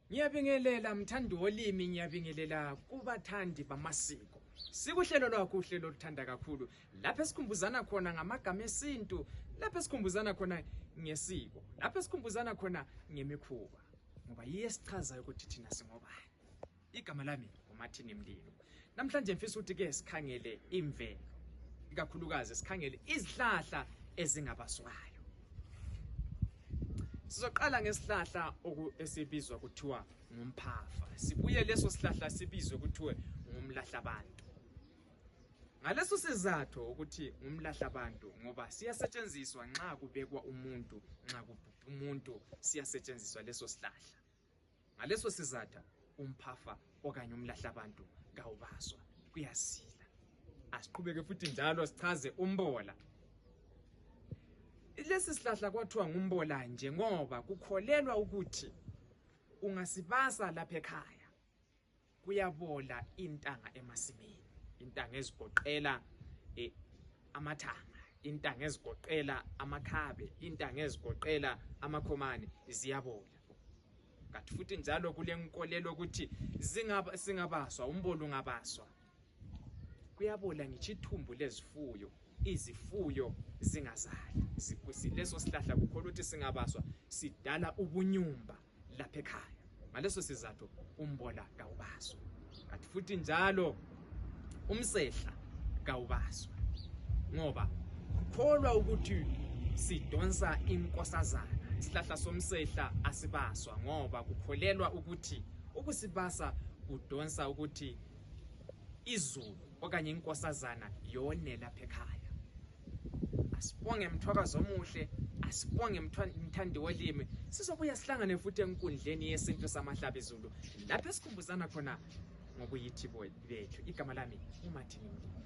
Ngiyabingelela mthandi wolimi, ngiyabingelela kubathandi bamasiko. Sikuhlelo lwakho uhlelo oluthanda kakhulu. Lapho esikhumbuzana khona ngamagama esintu, lapho esikhumbuzana khona ngesiko, lapho esikhumbuzana khona ngemikhuba. Ngoba yesichazayo ukuthi thina singobani. Igama lami uMathini Mlilo. Namhlanje mfisa ukuthi ke sikhangele imvelo. Ikakhulukazi sikhangele izihlahla ezingabaswayo. Sizoqala ngesihlahla esibizwa kuthiwa ngumphafa. Sibuye leso sihlahla sibizwe kuthiwe ngumlahlabantu. Ngaleso sizathu ukuthi ngumlahlabantu ngoba siyasetshenziswa nxa kubekwa umuntu, nxa kubhubha umuntu siyasetshenziswa leso sihlahla. Ngaleso sizathu umphafa okanye umlahlabantu kawubaswa, kuyasila. Asiqhubeke futhi njalo sichaze umbola. Lesi sihlahla kwathiwa ngumbola nje ngoba kukholelwa ukuthi ungasibasa lapha ekhaya kuyabola intanga emasimini, intanga ezigoqela amathanga, intanga ezigoqela amakhabe, intanga ezigoqela amakhomane ziyabola. Kanti futhi njalo kule nkolelo ukuthi singabaswa, umbola ungabaswa kuyabola ngitsho ithumbu lezifuyo, izifuyo zingazali. Leso sihlahla kukholwa ukuthi singabaswa sidala ubunyumba lapha ekhaya. Ngaleso sizathu umbola kawubaswa. Kanti futhi njalo umsehla kawubaswa ngoba kukholwa ukuthi sidonsa inkosazana. Isihlahla somsehla asibaswa ngoba kukholelwa ukuthi ukusibasa kudonsa ukuthi izulu okanye inkosazana yone lapha ekhaya. Asibonge mthwakazi omuhle, asibonge mthandi wolimi. Sizobuya sihlangane futhi enkundleni yesintu samahlabezulu lapho esikhumbuzana khona ngobuyithi bethu. Igama lami uMathini Mlilo.